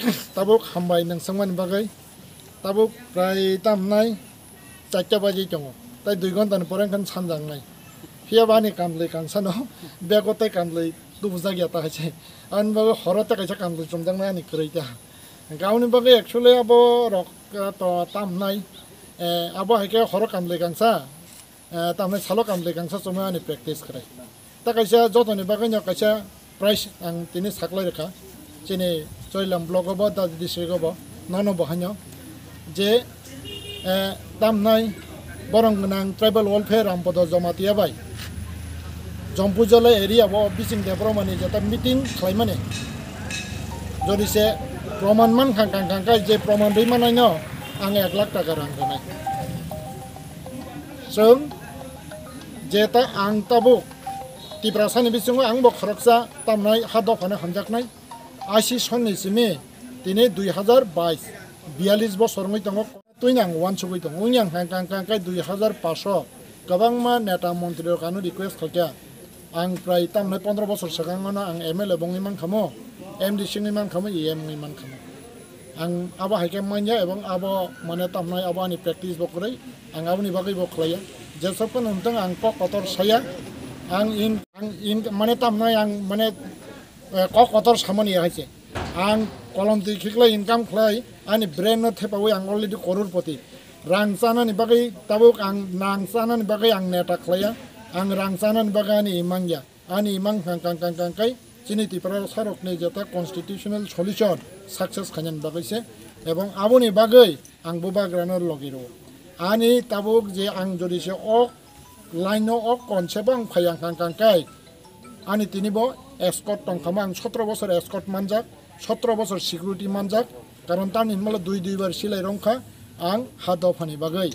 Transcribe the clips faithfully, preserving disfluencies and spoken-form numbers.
Tabuk hambai nang sangmani bagwi. Tabuk prai tamnai charta baji tongo. Tai dui ghonta ni pore wngkha sanjaknai. Phiya ba ani kamlwi kangsano bego tai kamlwi tubujak ya ta hai se. Ani bagwi horo ta kaisa kamlwi chumjaknai ani kwrwi ta. Gauni bagwi actually abo rok, eh, to tamnai. Eh, abo hai khe horo kamlwi kangsa. Eh, tamni salo kamlwi kangsa chumui ani practice khlai. Ta kaisa jotoni bagwino kaisa prize ang tini saklai rwkha. Chini Chorilam block obo, Dadi district obo, nono bo haino je, eh, tamnai borong gwnang tribal welfare Rampodo Jamatia bai Jompujala area o Bising Debbarmani jeta meeting khlaimani. Jodi se proman mankha kang kang kai je proman rwi manaino ang ek lakh taka rang rwnai. Chwng jeta ang tabuk Tiprasani bisingo ang bo khoroksa tamnai ha dophano hamjaknai. Aisi sonni simi tini dui hazar bais, biyalish bosor wngwi tongo. Twini ang uansugwi tongo. Wngya hwnkha hwnkha hwnkha hwnkha dui hazar paso kwbangma neta montri rok ano request khaikha. Ang prai tamnai pondro bosor swkang ano ang M L A bo wngwi mankha mo, M D C wngwi mankha mo, E M wngwi mankha mo. Ang abo hai khe manya ebong abo mane tamnai abo ani practice bo kwrwi, ang aboni bagwi bo khlaiya. Jesok phano wngtong ang kok kotor saya, ang in, ang in mane tamnai ang mane, eh, kok kotor samani hai se. Ang kolom twi khiklai income khlai, ani brain no thepawi ang already koror poti. Rang chanani bagwi tabuk ang nang chanani bagwi ang neta khlaiya, ang rang chanani bagwi ani imang ya. Ani imang kang kang kang kang kai chini Tripura sarokni jeta constitutional solution success khainani bagwi se, ebong aboni bagwi ang bubagrano logi rwo. Ani tabuk je ang jodi se ok line no ok konse bang phai ang kang kang kai ani tini bo escort tong khamo, ang sotro bosor escort manjak, sotro bosor security manjak, karon tamni hwnmalo dui dui bar silai rongkha ang ha dophani bagwi.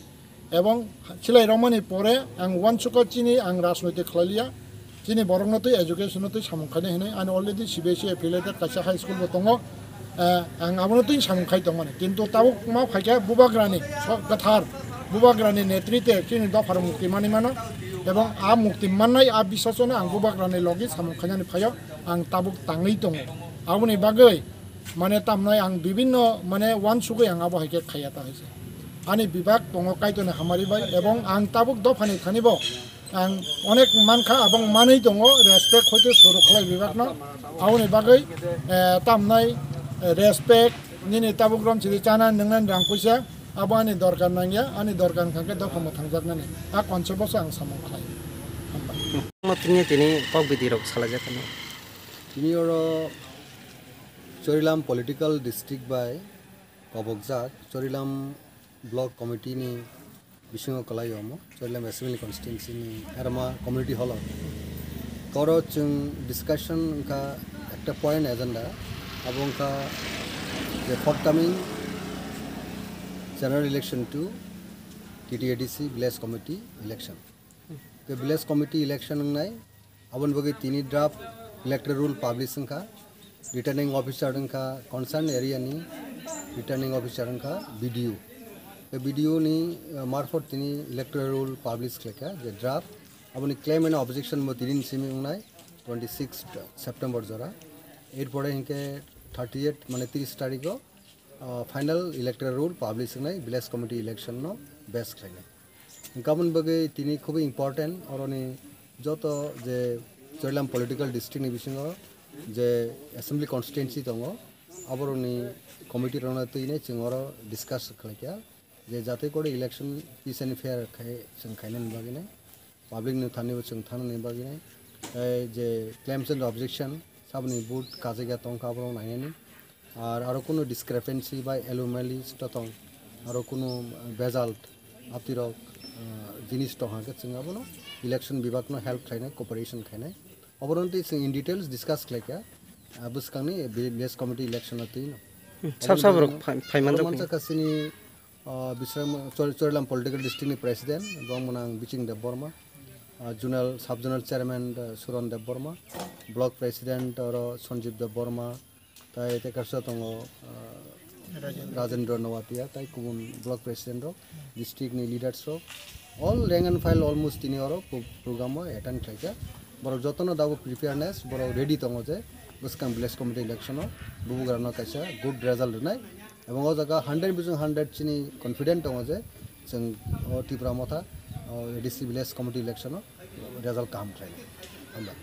Ebong silai romani pore ang uansukha chini ang rajnoitik khlailiya. Chini borokno twi education no twi samung khainai hinwi ani already C B S E affiliated kaisa high school bo tongo. Eh, ang abono twi samung khai tongmani. Kintu tabuk ma phaikha bubagrani so-, kwthar bubagrani netrite chini dopharok mukti manwi mano. Ebong a mukti mannai a biswasono ang bubagrani logi samung khainani phaio ang tabuk tangwi tongo. Aboni bagwi mane tamnai ang bibinno mane uansugwi ang abo hai khe khaiya ta hai se. Ani bibak tongo Kaitorni hamari bai, ebong ang tabuk dophani thani bo ang onek mankha, abong manwi tongo, respect hoite suru khlai bibakno. Aboni bagwi, eh, tamnai, eh, respect, nini tabuk rom chiri chana nwngnani rang puisa, abo ani dorkar nangya, ani dorkar wngkha khe dopha mwthangjaknani. A konse boso ang samung khlai. Hambai. Tini tini kok bidi rok salajak kano. Tini oro Chorilam political district bai kobokjak Chorilam block committee ni bisingo kwlai omo Chorilam assembly constituency ni Erma community hall o. Koro chwng discussion wngkha ekta point agenda, abo wngkha je forthcoming general election to T T A D C village committee election. Ke village committee election wngnai, aboni bagwi tini draft electoral roll publish wngkha, returning officer wngkha, concerned area ni returning officer wngkha B D O. Ke B D O ni, uh, marphot tini electoral roll publish khlaikha, je draft, aboni claim and objection bo tini ni simi wngnai, twenty sixth September jora. Erpore hinkhe thirty eight, mane tris tarikh o, uh, final electoral roll publish wngnai, village committee election no base khlainai. Hwnkhe aboni bagwi tini khubui important, oroni joto je Chorilam political district ni bisingo je assembly constituency tongo, aborokni committee rokno twinai chwng oro discuss khlaikha je jate kore election peace and fair khai, chwng khainani bagwinai, public ni thani bo chwng thangnani bagwinai, tei je claims and objection saboni vote kajagya tongkha aborok nainani. Ar aro kunu discrepancy bai anomalies to tong, aro kunu bejal aptirok, ah, jinis tong hwnkhe chwng abono election bibak no help khlainai, cooperation khlainai. Obono twi chwng in details discuss khlaikha, ah, bwskangni village committee election o twi no. Hmm, sab sab rok phai-, phai manjak oro phai. Manjak kha chini, ah, Bisram Chor-, Chorilam political district ni president, bong mwnang Biching Debbarma, ah, zonal, sub zonal chairman, ah, Suran Debbarma, block president oro Sanjeev Debbarma, tai tei kaisa tongo, ah, Rajendra Noatia, tai kubun block president rok, district ni leaders rok, all rank and file almost tini oro pro-, program o attend khlaikha. Borok jotono dabo preparedness, borok ready tongo je Bwskang village committee election o bubugrano kaisa good result rwnai, ebong o jaga hundred bising hundred chini confident tongo je chwng o Tipra Motha o A D C village committee election o result kaham khlainai. Hambai.